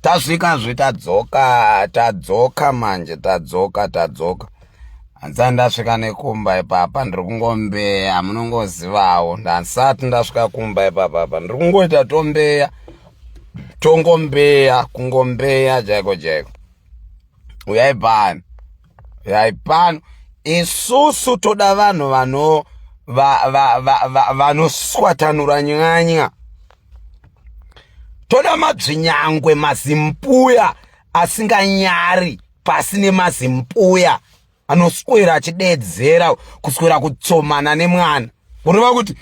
Tasvika zve tadzoka, tadzoka manje, tadzoka, tadzoka. Handisati ndasvika nekumba ipapa, ndiri kungombeya, munongozivawo. Ndasati ndasvika kumba ipapa apa, ndiri kungoita tombeya, tongombeya, kungombeya chaiko chaiko. Uyai pano, uyai pano. Isusu toda vanhu vano vanoswatanura va, va, va nyanya. Toda madzvinyangwe mazimbuya asinganyari pasi nemazimbuya anoswera achideedzera kuswera kutsomana nemwana kureva kuti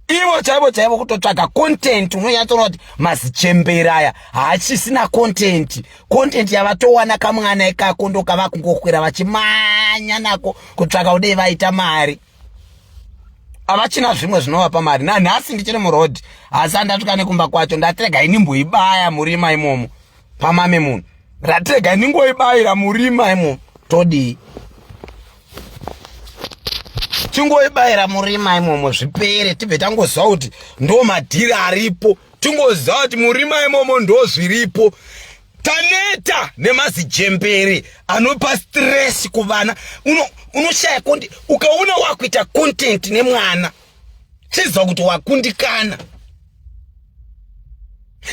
ivo chaivo chaivo kutotsvaga content unonyatsoona kuti mazichembere aya haachisina content content yavatowana kamwana ikako ndokava kungokwira vachimanya nako kutsvaka kudei vaita mari havachina zvimwe zvinovapa mari nanhasi ndichiri muroad asi andasvika nekumba kwacho ndatirega inimboibaya murima imomo pamame munhu ndatirega iningoibayira murima imomo todii tingoibayira murima imomo zvipere tibve tangoziva kuti ndo madhiri aripo tingoziva kuti murima imomo ndo zviripo taneta nemazijembere anopa stress kuvana unoshaya uno kondi ukaona wakuita content nemwana chiziva kuti wakundikana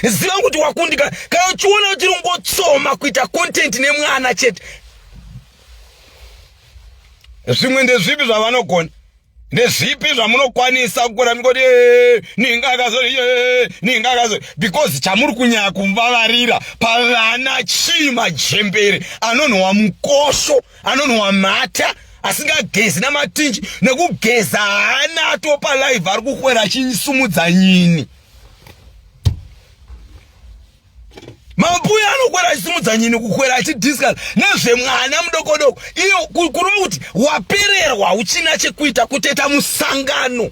ziva kuti wakundikana kana uchiona uchiri kungotsoma kuita content nemwana chete zvimwe ndezvipi zvavanogona ndezvipi zvamunokwanisa kukura mingoti eh, ninga akazo eh, ninga akazo because chamuri kunyaya kumvavarira pavana chii majembere anonhuwa mukosho anonhuwa mhata asingagezi namatinji nekugeza haana atopa live ari kukwera achisumudza nyini Mambuya anokwera achisimudza nyini kukwera achidiscuss nezvemwana mudokodoko iyo kureva kuti wapererwa uchina chekuita kutoita musangano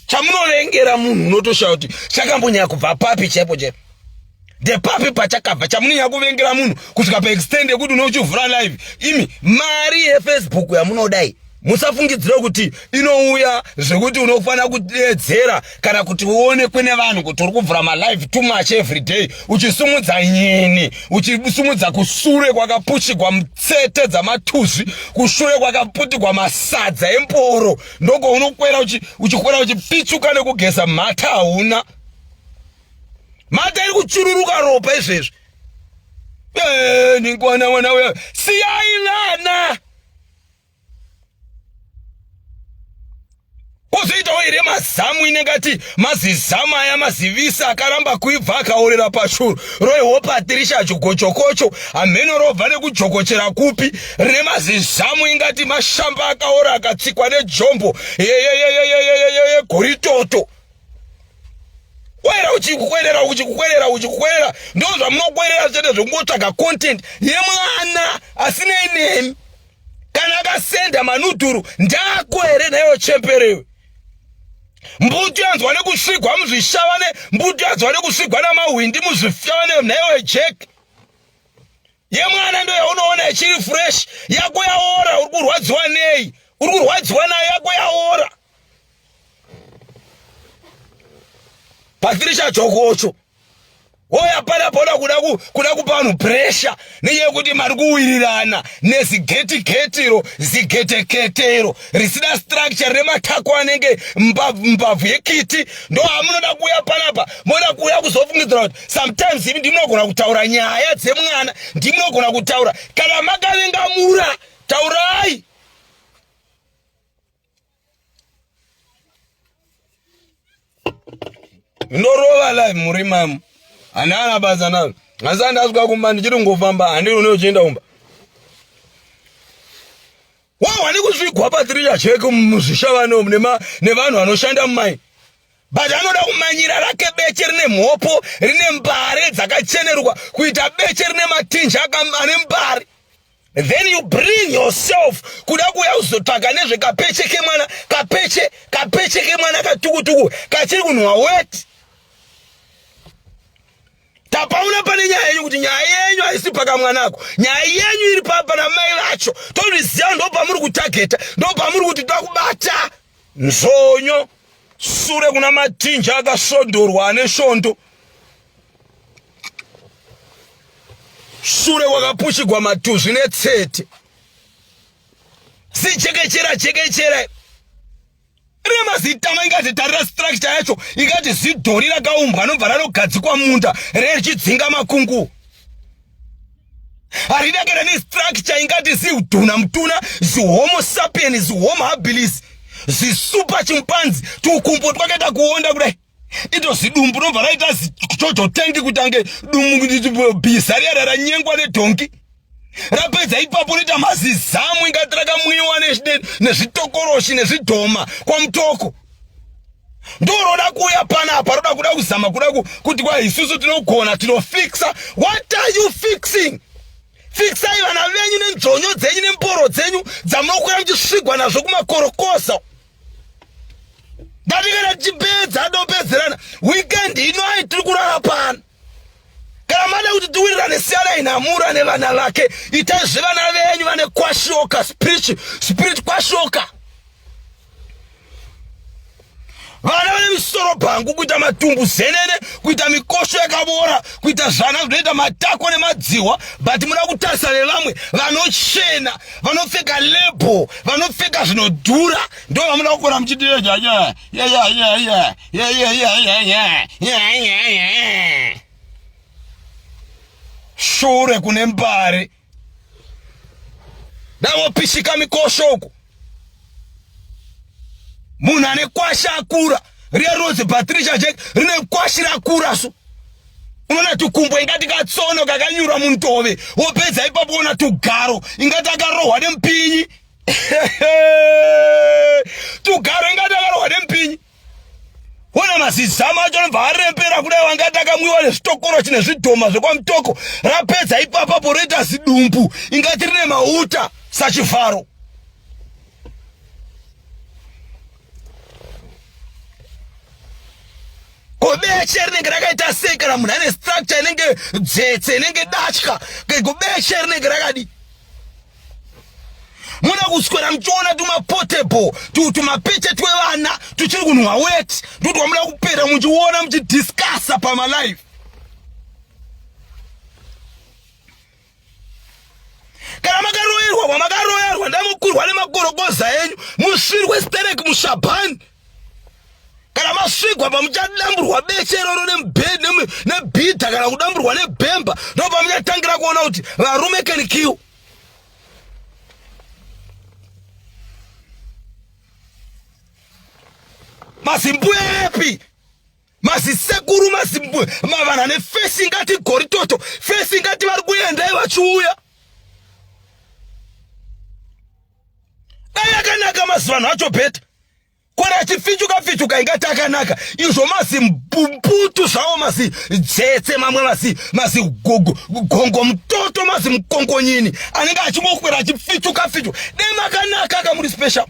chamunovengera munhu unotoshaya kuti chakambonyaya kubva papi chaipo chaipo ndepapi pachakabva chamunonyanya kuvengera munhu kusvika paextend yekuti unochivhura live imi mari yefacebook yamunodai musafungidzira kuti inouya zvekuti unofanira kudeedzera kana kuti uonekwe nevanhu kuti uri kuvhura malive too much every day uchisumudza nyini uchisumudza kusure kwakapushigwa mutsete dzamatuzvi kushure kwakaputigwa masadza emporo ndoko unokwera uchikwera uchipichuka nekugeza mhata hauna mata iri kuchururuka ropa izvezvi eh, ningwana mwana uya siyai vana kozoitawo here mazamu inengati mazizamu aya mazivisa akaramba kuibva akaorera pashuru roiwo patirisha jogochokocho hameno robva nekujokochera kupi rine mazizamu ingati mashamba akaora akatsikwa nejombo yegoritoto kwera uchikwerera uchikwerera uchikwerera ndo zvamunokwerera chete zvekungotsvaga content yemwana asinei nemi kana akasenda manudhuru ndako here naiyo chemperewe mbutu yanzwa nekusvigwa muzvishavane mbutu yanzwa nekusvigwa namahwindi muzvishavane naiyo jack yemwana ndo yaunoona ichiri fresh yako yaora uri kurwadziwa nei uri kurwadziwa nayo yako yaora Patricia Chokocho oya pana pona kuda kuda kupa vanhu pressure nenyaya yekuti mari kuwirirana nezigetiketiro zigeteketero risina structure rematako anenge mbabvu yekiti ndo amunoda kuuya panapa moda kuuya kuzofungidzira kuti sometimes imi ndimunogona kutaura nyaya dzemwana ndimunogona kutaura kana makavenga mura taurai ndorova live murima handana basa nazvo asi andasvika kumba ndichiri kungofamba handiri une uchienda kumba wawani kusvigwa patiriya cheke muzvishavano nevanhu vanoshanda mumai but anoda kumanyira rake beche rine mhopo rine mbare dzakacheneruka kuita beche rine matinji ane mbare then you bring yourself kuda kuuya kuzotsvaga nezvekapeche kemwana kapeche kapeche kemwana katukutuku kachiri kunhuwa weti tapaona pane nyaya yenyu kuti nyaya yenyu haisi pakamwanako nyaya yenyu iri papa namai vacho tozviziva ndopamuri kutageta ndopamuri kuti takubata nzonyo. Sure kuna matinja akasvondorwa ane shondo. Shure kwakapushigwa matuzvi netsete. Zijekechera jekechera. Rine mazitama ingati tarira structure yacho ingati zidhori rakaumbwa anobva ranogadzikwa munda rechidzinga makungu. Harina kana nestructure ingati zidhuna mutuna zihomo sapien zihomo habilis zisupa chimpanzi tukumbo twakaita kuonda kudai ito zidumbu robva raita zijojo tengi kutange dumbu bhiza riya raranyengwa nedhonki rapedza ipapo roita mazizamu ingati rakamwiwa nezvitokoroshi nezvidhoma kwamutoko ndoroda kuuya panapa roda kuda kuzama kuda kuti kwa isusu tinogona tinofixa. What are you fixing? Fixai vana venyu nenzvonyo dzenyu nemboro dzenyu dzamunokwira muchisvigwa nazvo kumakorokoza. Ndati kana tichipedza adopedzerana weekend ino ai tiri kurara pano. Kana mada kuti tiwirirane, siyanai naMura nevana vake. Itai zvevana venyu vane kwashoka spirit, spirit kwashoka. Vana vane misoro bhangu, kuita matumbu zenene, kuita mikosho yakavora, kuita zvana zvinoita matako nemadzihwa, but muda kutarisa vevamwe vanochena, vanopfeka label, vanopfeka zvinodhura, ndo vamuda kukura muchiti shure kune mbare ndavopishika mikosho uku. Munhu ane kwashi akura riya rinonzi Patricia Jack rine kwashi rakura so unoona tukumbo ingati katsono kakanyura mundove, wopedza ipapo ona tugaro ingati akarohwa nemupinyi tugaro ingati akarohwa nemupinyi. Wona mazizama acho anobva arembera kudai wangati akamwiwa nezvitokorochi nezvidhoma zvekwamutoko. Rapedza ipapapo roita zidumbu ingati rine mauta sachivharo. Ko beche rinenge rakaita sei kana munhu ane structure inenge dzetse inenge datya? Ko beche rinenge rakadi? Muda kuswera muchiona tumapotable tumapeche twevana tuchiri kunhuhwa weti, ndotwamuda kupera muchiona muchidiscussa pamalive. Kana makaroyerwa kwamakaroyerwa, ndamukurwa nemakorokoza enyu, musvirwe sterek mushabhani. Kana masvigwa pamuchadamburwa beche iroro nebhidha kana kudamburwa nebhemba, ndo pamuchatangira kuona kuti varume can kill. Mazimbuya epi mazisekuru mazimbuya mavanhu ane fesi ingati goritoto, fesi ingati vari kuendai vachiuya. Dai akanaka mazivanhu acho bheta kona achifichuka fichuka ingati akanaka izvo mazimbumbutu zvawo mazidzetse mamwe mazigongo mutoto mazimukongonyini anenge achingokwera achifichuka fichuka. Dai makanaka kamuri special.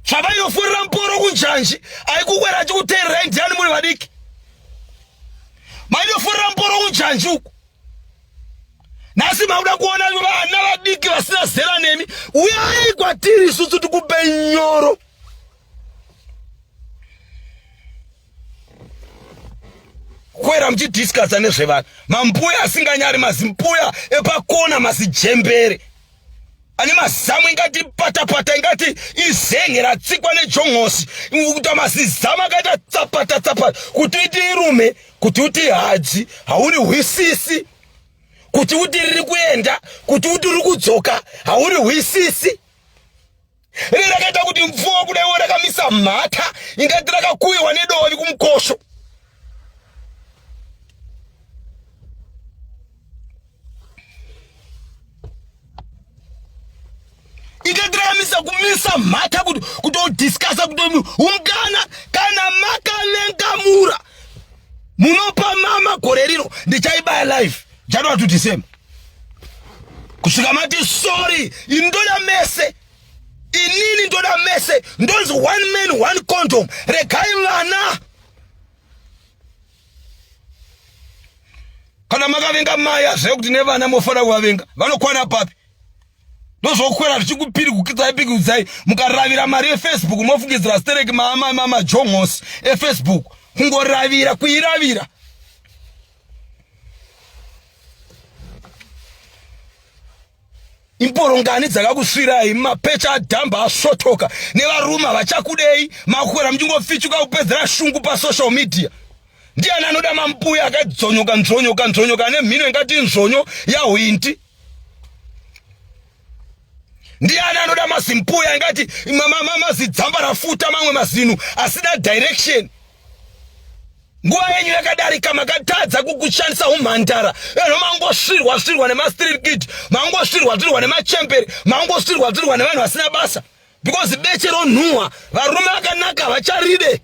Zvavainofurira muporo kunjanji aikukwera achikuteererai ndiani muri vadiki mainofurira muporo kunjanji uku. Nhasi makuda kuona vana vadiki vasina zera nemi, uyai kwatiri isusu tikupei nyoro. Kwera muchidiscussa nezvevana mambuya asinganyari, mazimbuya epakona, mazijembere ane mazamu ingati patapata ingati izenge ratsikwa nejongosi, kuita mazizamu akaita tsapata tsapata, kuti uti irume, kuti uti hadzi hauri hwisisi, kuti uti riri kuenda, kuti uti riri kudzoka hauri hwisisi. Riri rakaita kuti mvuo kudaiwo rakamisa mhata ingati rakakuyiwa nedovi kumukosho. Ikatiramisa kumisa mhata kutodiscussa kuti ungana kana makavengamura munopa mama gore rino ndichaibaya live January to December kusvika mati sorry. Ini ndoda mese, inini ndoda mese, ndonzi one man one condom. Regai vana kana makavenga mai azve kuti nevana mofanira kuvavenga vanokwana papi? Ndozvokwera zvichikupirikukidzai pikidzai mukaravira mari yefacebook mofungidzira stereki majongosi efacebook kungoravira kuiravira. Imporongani dzakakusvirai mapecha adhamba asvotoka nevarume havachakudei makwera muchingofichuka kupedzera shungu pasocial media. Ndiani anoda mambuya akadzonyoka nzvonyoka nzvonyoka ane mhino ingati nzvonyo yahwinti? Ndiani anoda mazimbuya ingati mazidzamba rafuta mamwe mazinu asina direction? Nguva yenyu yakadarika makatadza kukushandisa umhandara. Eno mangosvirwa svirwa nemastreet kid, mangosvirwa svirwa nemachembere, mangosvirwa svirwa nevanhu vasina basa. Because beche ronhuhwa, varume vakanaka havacharide.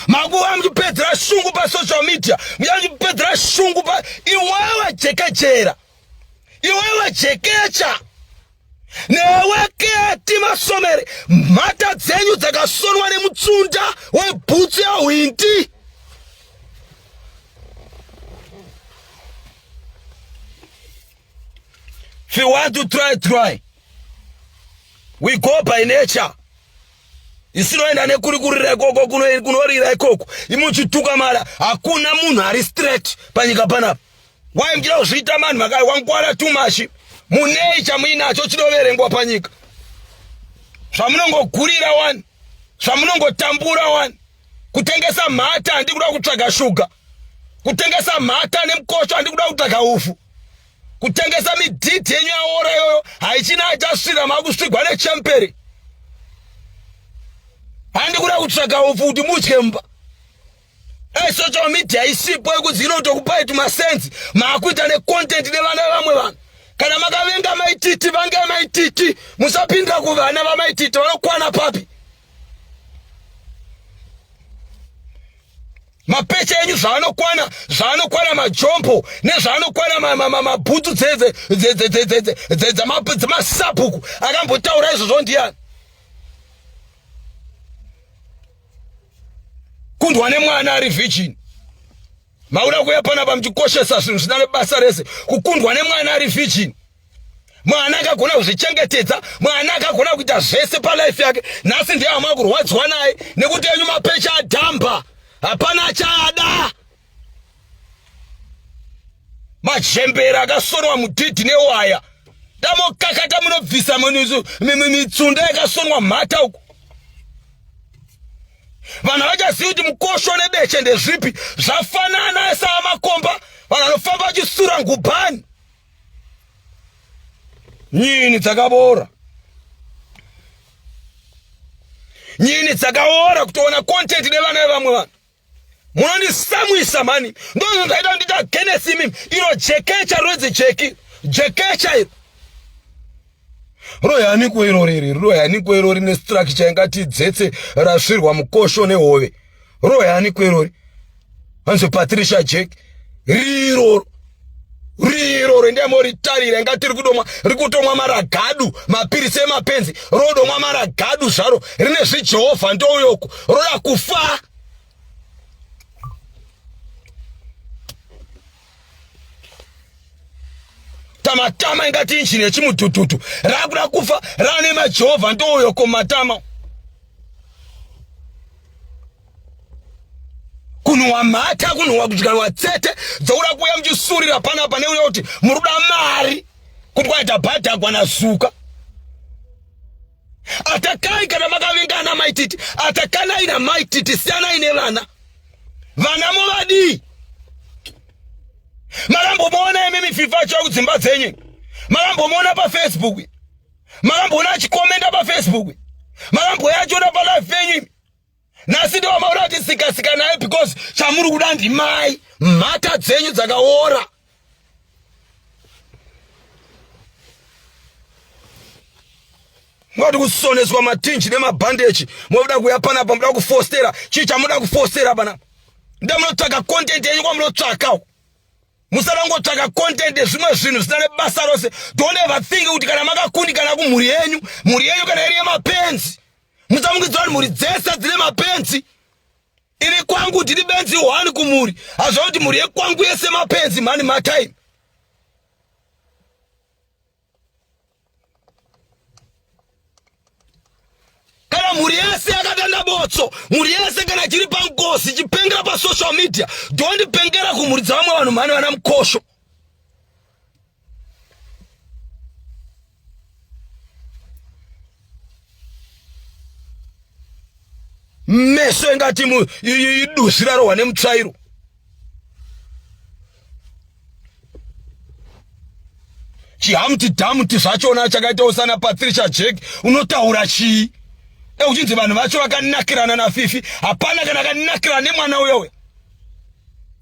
Makuva muchipedzera shungu pasocial media, muchipedzera shungu pa iwewe jekejera. Iwewe jekecha. Newe keti masomere, mhata dzenyu dzakasonwa nemutsunda webhutsu yahwinti. If you want to try, try. We go by nature. Isinoenda nekuri kurira ikoko kunorira ikoko. Imuchituka mara hakuna munhu ari straight panyika panapa. Why muchida kuzviita manhu makai wangwara too much. Munei chamuinacho chinoverengwa panyika. Zvamunongogurira wani. Zvamunongotambura wani. Kutengesa mhata handi kuda kutsvaga shuga. Kutengesa mhata nemukosho handi kuda kutsvaga ufu. Kutengesa midhidhi yenyu yaora iyoyo haichina achasvira makusvigwa nechemperi. Handi kuda kutsvaga ufu kuti mudye mumba. Hey, social media isipo yekuti inotokupai tumasenzi maakuita necontent nevana vevamwe vanhu. Kana makavenga maititi vange maititi, musapinda kuvana vamaititi vanokwana papi? Mapeche enyu zvaanokwana, zvaanokwana majombo nezvaanokwana mabhutsu dzemasabhuku akambotaura izvozvo ndiyani? Kundwa nemwana ari virgin. Makuda kuuya panapa muchikoshesa zvinhu zvisina nebasa rese. Kukundwa nemwana ari virgin. Mwana akagona kuzvichengetedza, mwana akagona kuita zvese palife yake. Nhasi ndiye amwa kurwadziwa naye nekuti enyu mapecha adhamba. Hapana achaada. Majembera akasonwa mudhidhi newaya. Damokakata munobvisa mitsunda yakasonwa mhata uku. Vanhu havachazivi kuti mukosho nebeche ndezvipi, zvafanana saamakomba. Vanhu vanofamba vachisura ngubhani. Nyini dzakabora. Nyini dzakaora kutoona content nevana vevamwe vanhu. Munondisamwisa mhani. Ndozvo zvaita ndita genesi imimi. Iro jekecha roidzi jeki. Jekecha iro. Royaniko iro riri, royaniko iro rine structure ingati dzetse rasvirwa mukosho nehove. Royaniko iro. Hanzi Patricia Jack. Riro. Riro rende moritarira ingati riri kudomwa, riri kutomwa maragadu, mapirisi emapenzi. Rodomwa maragadu zvaro. Rine zviJehovha ndouyoko. Roda kufa. Tamatama ingati injini yechimudhudhudhu rakuda kufa rane majehovha ndouyo komatama kunhuwa mhata kunhuwa kusvika tsete dzokuda kuuya muchisurira panapa neuya kuti muruda mari kuti kwaita bhadhagwa nazuka atakai kana makavingana maititi atakanai namaititi siyanai nevana vana movadii makambomuona imimi fifa achiva kudzimba dzenyu makambomuona pafacebook makamboona achikomenda pafacebook makambouya achiona palife penyu nhasi ndowamaura kuti sikasika naye because chamuri kuda ndimai mhata dzenyu dzakaora Mwati kusoneswa matinji nemabhandeji moda kuya panapa muda kufostera chii chamuda kufostera panapa ndamunotsvaka content yenyu kwamunotsvaka musada kungotsvaka content yezvimwe zvinhu zvisina nebasa rose don't ever think kuti kana makakundikana kumhuri yenyu mhuri yenyu kana iri yemapenzi musamungidzira kuti mhuri dzese dzine mapenzi ini kwangu ndiri benzi one kumhuri hazva kuti mhuri yekwangu yese mapenzi mhani matime. Kana mhuri yese yakatanda botso, mhuri yese kana chiri pangozi chipengera pasocial media. Don't pengera kumhuri dzavamwe vanhu mhani vana mukosho. Meso ingati iduzvi rarohwa nemutsvairo. Chihamuti dhamuti zvachona chakaitawo sana Patricia Jack unotaura chii? Ekuchinzi vanhu vacho vakanakirana naFifi, hapana kana akanakirana nemwana uyo uyo.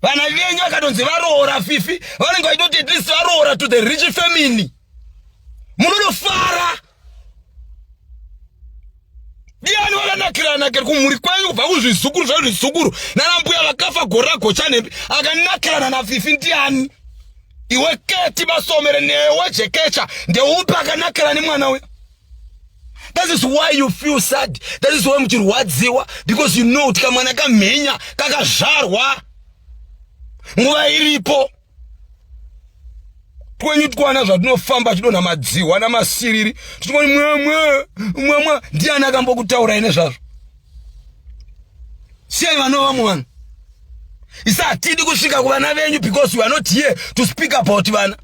Vana venyu vakatonzi varoora Fifi, vanenge vachitoti at least varoora to the rich family. Munonofara. Ndiani vakanakirana keri kumhuri kwenyu kubva kuzvizukuru zvezvizukuru nana mbuya vakafa gore ragochanhembe akanakirana naFifi ndiani? Iwe Keti Masomere newe Jekecha ndeupi akanakirana nemwana uya? That is why you feel sad. That is why muchirwadziwa because you know kuti kamwana kamhenya kakazvarwa nguva iripo. Twenyu twana zvatinofamba chidonha madzihwa namasiriri tichingoti mwemwe mwemwe. Ndiani akambokutaurai nezvazvo? Siyai vana vamwe vanhu. Isa hatidi kusvika kuvana venyu because we are not here to speak about vana.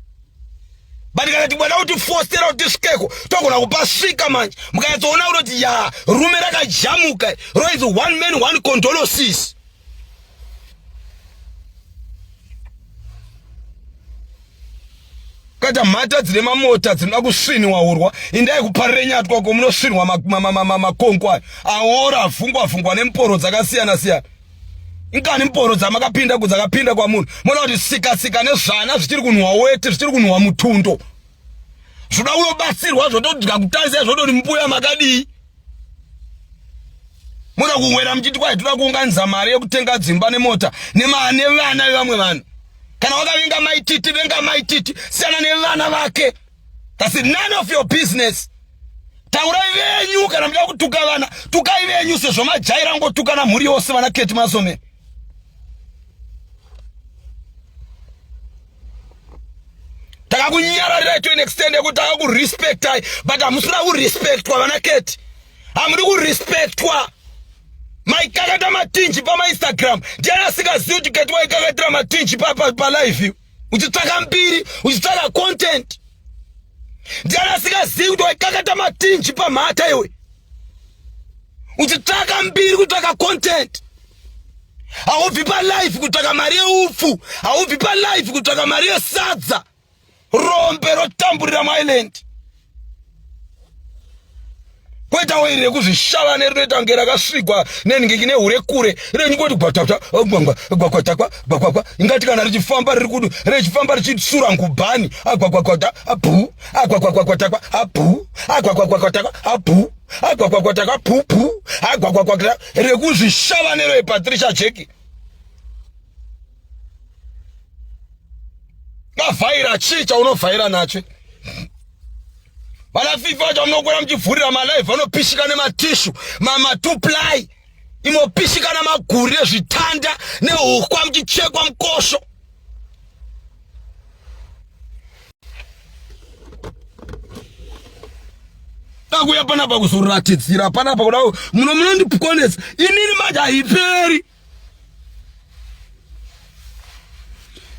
But kana tibwana kuti fostera kuti tisvikeko togona kupasvika manje. Mukanyatsoona kuti ya rume rakajamuka roinzi one man one condolences. Kaita mhata dzine mamota dzinoda kusvinwa urwa, indai kuparire nyatwa ko munosvinwa makonko ayo aora avhungwa vhungwa nemporo dzakasiyana siyana. Inkani mporo dzamakapinda kudzakapinda kwamunhu moona kuti sika sika nezvana zvichiri kunhuwa weti zvichiri kunhuwa mutundo zvoda kunobatsirwa zvotodya kutarisa zvototi mbuya makadii moda kuwera muchiti kwai toda kuunganidza mari yekutenga dzimba nemota nevana vevamwe vanhu. Kana wakavenga mai Titi, venga mai Titi, siyana nevana vake. That's none of your business. Taurai venyu kana muchida kutuka vana, tukai venyu sezvo majaira ngotukana mhuri yose vana Keti Masome. Takakunyararirai to an extent yekuti takakurespectai, but hamusina kurespectwa vana Keti. Hamudi kurespectwa. Maikakata matinji pamaInstagram. Ndiani asingazivi kuti Keti waikakatira matinji palive uchitsvaka mbiri, uchitsvaka content. Ndiani asingazivi kuti waikakata matinji pamhata iwe uchitsvaka mbiri, kutsvaka content. Haubvi palife kutsvaka mari yeupfu, haubvi palife kutsvaka mari yesadza. Rombe rotamburira muIsland. Kweta wairi rekuzvishava nerinoita kunge rakasvigwa nenhingiki nehure kure reningoti gwatata gwangwa gwakwatakwa gwakwakwa ingati kana richifamba riri kudu richifamba richitsura ngubhani agwagwagwata abu agwagwagwatakwa abu agwagwagwatakwa abu agwagwagwatakwa pupu agwagwagwata rekuzvishava nero yePatricia Jeki Mavhaira chii chaunovhaira nacho? Vana Fifa vacho munokwira muchivhurira malive vanopishika nematishu mamatuply imopishika namaguri nezvitanda nehukwa muchichekwa mukosho. Takuya panapa kuzoratidzira panapa kuda muno munondikonesa inini manje haiperi.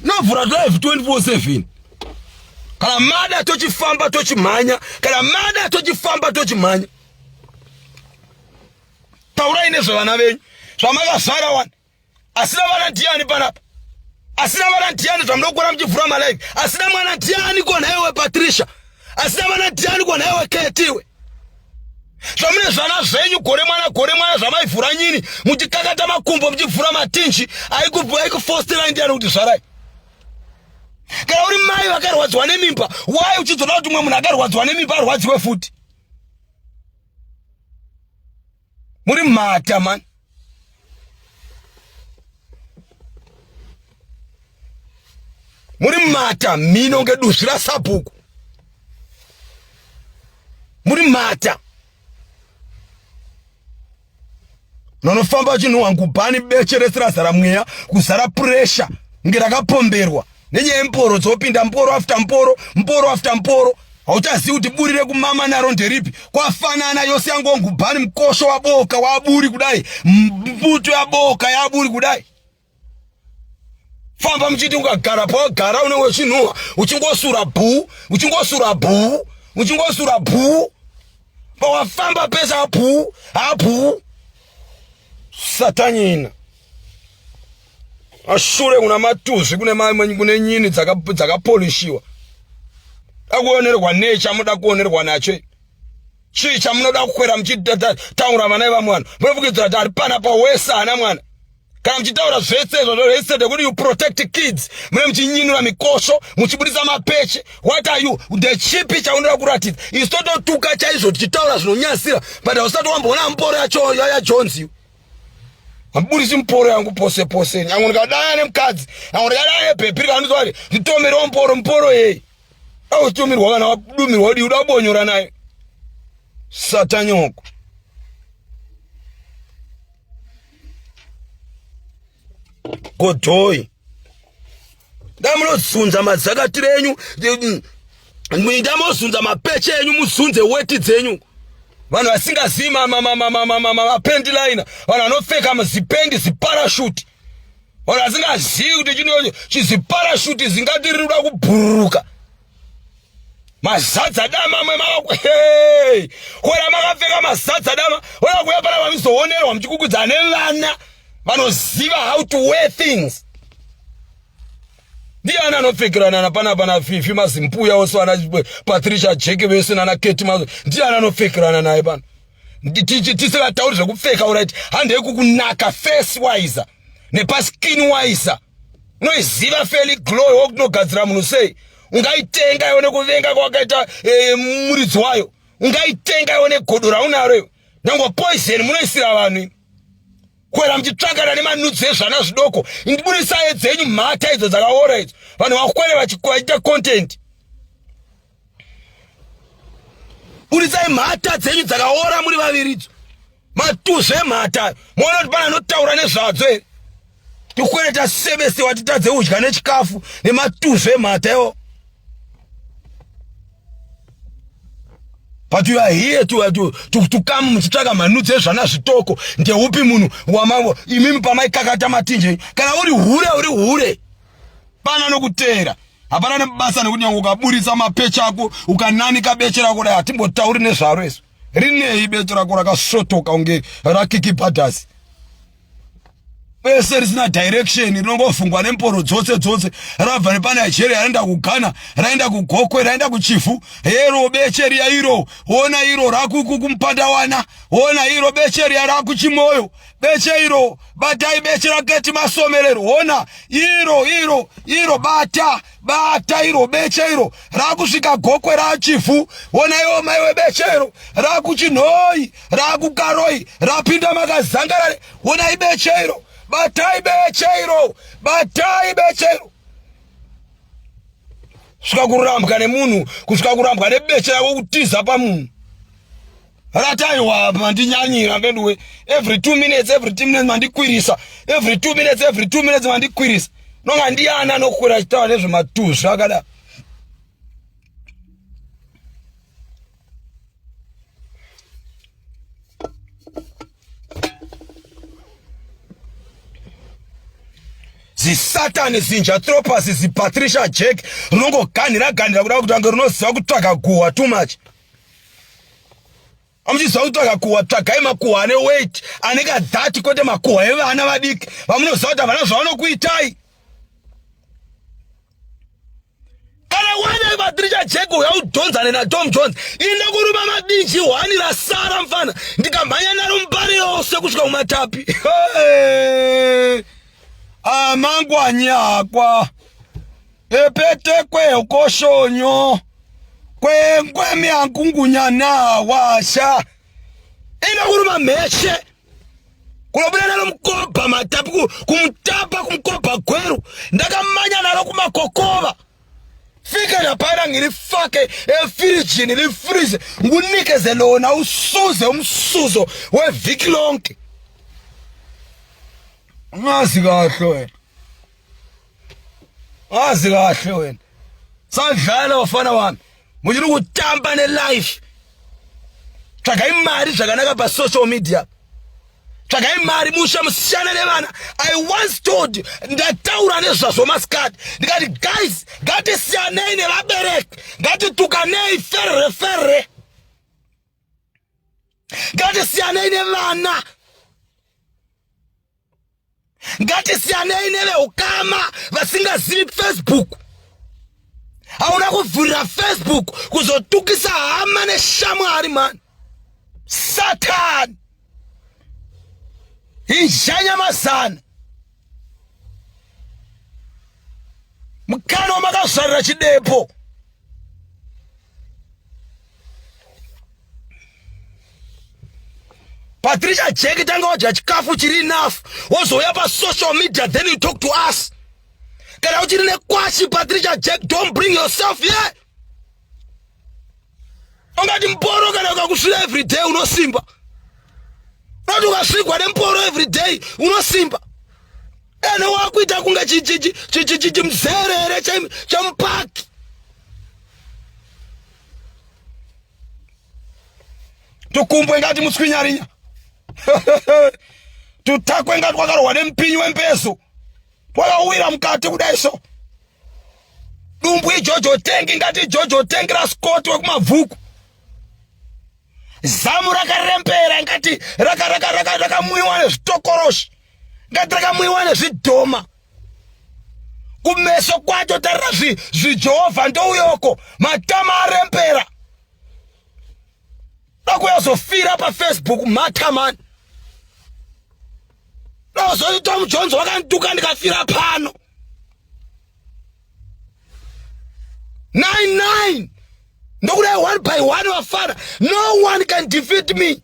Novhura live 24/7. Kana mada tochifamba tochimhanya, kana mada tochifamba tochimhanya. Taurai nezvevana venyu zvamakazvara wani. Asina vana ndiani panapa? Asina vana ndiani zvamunokura muchivhura malive? Asina mwana ndiani ko nhaiwe Patricia? Asina vana ndiani ko nhaiwe Ketiwe? Zvamune zvana zvenyu gore mwana gore mwana zvamaivhura nyini muchikakata makumbo muchivhura matinji aikufostera ndiani kuti zvarai? Kana uri mai vakarwadziwa nemimba, why uchizoda kuti umwe munhu akarwadziwa nemimba arwadziwe futi? Muri mhata man. Muri mhata mhino ngeduzvi rasabhuku. Muri mhata. Nonofamba achinhuhwa ngubhani beche rese razara mweya kuzara pressure nge rakapomberwa nenyaya yemporo dzopinda mporo after mporo mporo after mporo. Hauchazivi kuti buri rekumama naro nderipi. Kwafanana yose yangongubhani mukosho waboka waburi kudai. Mbuto yaboka yaburi kudai. Famba muchiti ukagara pawagara unenge uchinhuhwa uchingosura bhuu uchingosura bhuu uchingosura bhuu pawafamba pese abhuu abhuu satanyina ashure kuna matuzvi kune kune nyini dzakapolishiwa akuonerwa nei chamunoda kuonerwa nacho chii chamunoda kukwera muchitaura vana vevamwe vanhu munofungidzira kuti ari panapa wese haana mwana kana muchitaura zvese izvozvo zvese ndekuti you protect kids mune muchinyinura mikosho muchibudisa mapeche what are you ndechipi chaunoda kuratidza isu tototuka chaizvo tichitaura zvinonyasira but hausati wamboona mboro yacho yajones you Hamburisi mporo yangu pose pose. Nyangu ndikadaya nemukadzi, nyangu ndikadaya nebhebhi rikandizoa kuti nditomerewo mporo mporo yei. Autumirwa kana wadumirwa udi uda kubonyora naye. Satanyoko. Godhoi. Ndamunozunza madzakatiro enyu. Ndamozunza mapeche enyu muzunze weti dzenyu. Vanhu vasingazivi mapendi liner, vanhu vanopfeka mazipendi ziparashuti. Vanhu vasingazivi kuti chino chiziparashuti zingati riri kuda kubhururuka. Mazadza dama amwe mava hey! Kora makapfeka mazadza dama, oda kuuya pana vamizoonerwa muchikukudzana nevana vanoziva how to wear things. Ndiani anopfekerana na pana pana Fifi mazimpuya ose ana Patricia Jack vese nana Kate mazo. Ndiani anopfekerana naye pano? Tisingatauri zvekupfeka alright. Handei kukunaka face wise nepa skin wise. Unoiziva Feli Glow wokunogadzira munhu sei? Ungaitenga iwe nekuvenga kwakaita eh, muridzi wayo. Ungaitenga iwe negodo raunaro iwe. Nyange poison munoisira vanhu. Kwera muchitsvakana nemanudzi ezvana zvidoko. Indibudisai dzenyu mhata idzo dzakaora idzo. Vanhu vakwere vachiita content. Budisai mhata dzenyu dzakaora muri vaviri idzo. Matuzve emhata. Moona kuti pana anotaura nezvadzo here? Tikwere tasebesewa titadze kudya nechikafu nematuzve emhata iwo. But you are here to, to, to, to come muchitsvaka manudzi ezvana zvitoko. Ndeupi munhu wamavo imimi pamaikakata matinje? Kana uri hure uri hure. Pana nokuteera. Hapana nebasa nekuti nyange ukaburitsa mapeche ako ukananika beche rako dai hatimbotauri nezvaro isu. Rinei beche rako rakasvotoka kunge rakiki bhadhasi. Bese risina direction rinongofungwa nemporo dzose dzose rabva nepanigeria raenda kughana raenda kugokwe raenda kuchivhu hero beche riya iro ona iro rakukumpandawana ona iro beche riya rakuchimoyo beche iro batai beche raketi masomerero ona iro iro iro bata bata iro beche iro rakusvika gokwe rachivhu ona iwo maiwe beche iro rakuchinhoi rakukaroi rapinda makazangarare Onai beche iro, batai beche iro, batai beche iro. Kusvika kurambwa nemunhu, kusvika kurambwa nebeche rako kutiza pamunhu. Rataiwa mandinyanyira veduwe. Every 2 minutes, every 2 minutes mandikwirisa. Every 2 minutes, every 2 minutes mandikwirisa. Nonga ndiyani anokwira achitaura nezvematuzvi akadaro. Zisatani zinja tropas zipatricia jack rinongoganhira ganhira kuda kuti ange rinoziva kutsvaga guhwa too much. Amuchiziva kutsvaga kuhwa tsvagai makuhwa ane weight ane kadhati kwete makuhwa evana vadiki vamunoziva kuti havana zvavanokuitai. Kana wane Patricia Jack uya udhonzane naTom Jones inde kuruma madinji hwani rasara mfana ndikamhanya naro mubare yose kusvika kumatapi. Hey! Amangwanyakwa epetekwe ukoshonyo kwengwe miankungunyana washa inde kuruma mheshe kunobuda naro mukobha matapi kumutapa kumukobha gweru ndakamanya naro kumakokova fika laphana ngilifake efirijini lifrize ngunikeze lona usuze umsuzo wevhiki lonke ungazi kahle wena wazi kahle wena sadlala bafana wami. Muchiri kutamba nelife. Tsvagai mari zvakanaka pasocial media. Tsvagai mari musha musiyane nevana. I once told, ndataura nezvazvo masikati ndikati guys, ngatisiyanei nevabereki, ngatitukanei ferre ferre, ngatisiyanei nevana, ngatisiyanei neveukama vasingazivi Facebook. Hauna kuvhurira Facebook kuzotukisa hama neshamwari mani. Satan injanyamazana mukana wamakazvarira chidepo. Patricia Jack tanga wadya chikafu chiri enough wozouya pasocial media then you talk to us. Kana uchiri nekwashi Patricia Jack, don't bring yourself here. Ungati mporo kana ukakusvira every day unosimba. Unoti ukasvikwa nemporo every day unosimba. Ene wakuita kunge chimzerere chemupaki. Tukumbwe ngati mutswinyarinya. Tutakwe ngati kwakarohwa nemupinyi wempeso. Twakawira mukati kudai so. Dumbu ijojo tengi ngati ijojo tengi raScott wekumabvuku. Zamu rakarembera ngati rakamwiwa nezvitokoroshi. Ngati rakamwiwa nezvidhoma. Kumeso kwacho tarira zviJehovha ndouyoko matama arembera. Dakuyazofira paFacebook mhata mani. Dazoti Tom Jones wakandituka ndikafira pano. 99 ndokudai one by one vafana. No one can defeat me.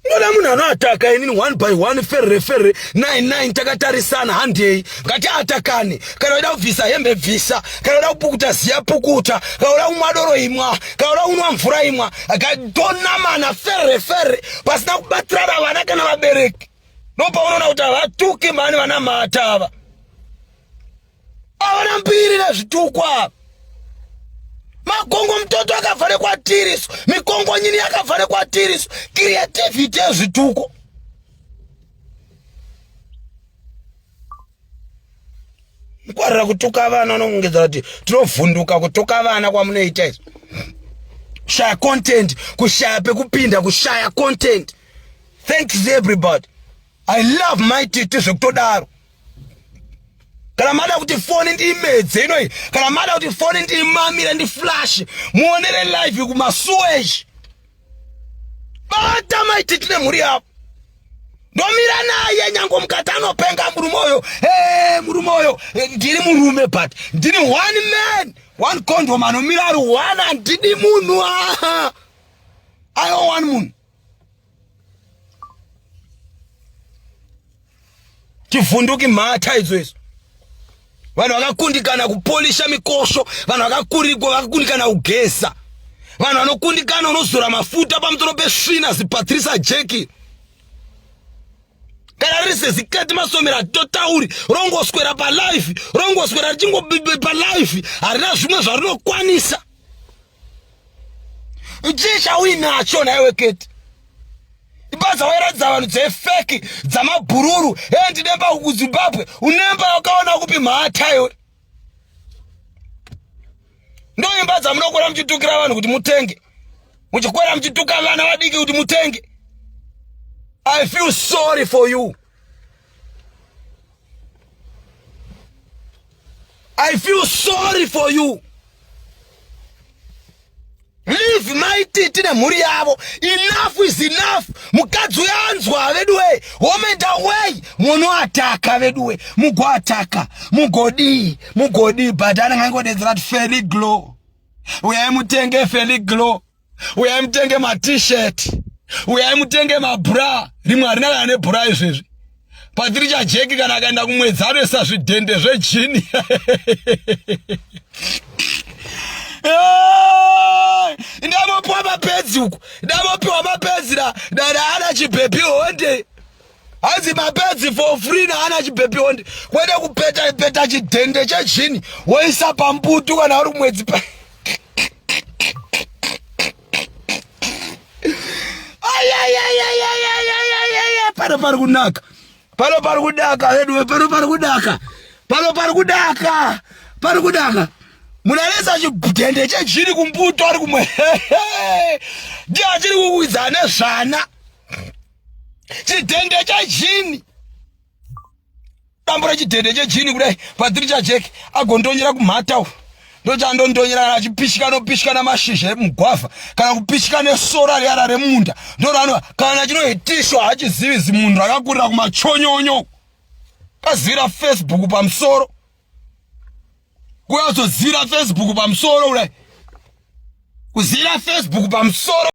Ndoda munhu anoataka inini one by one ferre ferre 99 takatarisana handei ngatiatakane. Kana uida kubvisa hembe bvisa, kana uida kupukuta ziya pukuta, kana uida kumwa doro imwa, kana uida kunwa mvura imwa. Tonamana ferre ferre pasina kubatirana vana kana vabereki. Ndopaunoona kuti havatuki mhani vana mhata ava. Havana mbiri nezvitukwa. Magongo mutoto akabva nekwatiri su, mikongo nyini yakabva nekwatiri su, creativity yezvituko. Mukwarira kutuka vana unongedzera kuti tinovhunduka kutuka vana kwamunoita izvi. Kushaya content, kushaya pekupinda, kushaya content. Thanks everybody. I love my titi zvekutodaro. Kana mada kuti foni ndiimedze inoi, kana mada kuti foni ndiimamire ndiflash, muonere live kumasuweji. Bata mai titi nemhuri yavo. Ndomira naye nyange mukati anopenga murume uyo. Hey, murume uyo ndiri murume but ndini one man, one condom anomira ari one, handidi munhu. Ayo one munhu. Tivhunduki mhata idzo idzo. Vanhu vakakundikana kupolisha mikosho, vanhu vakakurigwa vakakundikana kugeza, vanhu vanokundikana unozora mafuta pamusoro pesvina ziPatricia Jeki. Kana riri sezikati masomera totauri rongoswera palife, rongoswera richingo palife, harina zvimwe zvarinokwanisa. Chii chauinacho nhaiwe Keti? Ibasa wairatidza vanhu dzefeki dzamabhururu. Hey, ndinemba kuZimbabwe. Unemba wakaona kupi mhata iwe? Ndoimba dzamunokwera muchitukira vanhu kuti mutenge, muchikwera muchituka vana vadiki kuti mutenge. I feel sorry for you. I feel sorry for you. Leave mai Titi nemhuri yavo. Enough is enough. Mukadzi uyo anzwa veduwe. Home and away. Munoataka veduwe. Mugoataka. Mugodii. Mugodii. But anenge aingodedzera kuti Feli Glow. Uyai mutenge Feli Glow. Uyai mutenge ma-t-shirt. Uyai mutenge mabra. Rimwe harina kana nebra izvezvi. Patricia Jack kana akaenda kumwedzi anoisa zvidhende zvejini. Ndamopiwa mapedzi uku. Ndamopiwa mapedzi na ana chibhebhi honde. Hanzi mapedzi for free naana chibhebhiondi kwete kupeta peta chidhende chejini woisa pambutu kana uri kumwedzi pa pano pari kunaka pano pari kudaka veduwe pano pari kudaka pano pari kudaka pari kudaka munanetsa chidhende chejini kumbuto ari kumwe ndiye achiri kukwidza nezvana chidhende chejini dambura chidhende chejini kudai patiri chajeki agondonyera kumhata uku ndochandondonyera kana achipishika anopishika namashizha emugwavha kana kupishika nesora riyara remunda ndorano kana chinohitiswa hachizivi zimunhu rakakurira kumachonyonyo kazivira facebook pamusoro kuyazozivira facebook pamusoro kudai kuzivira facebook pamusoro.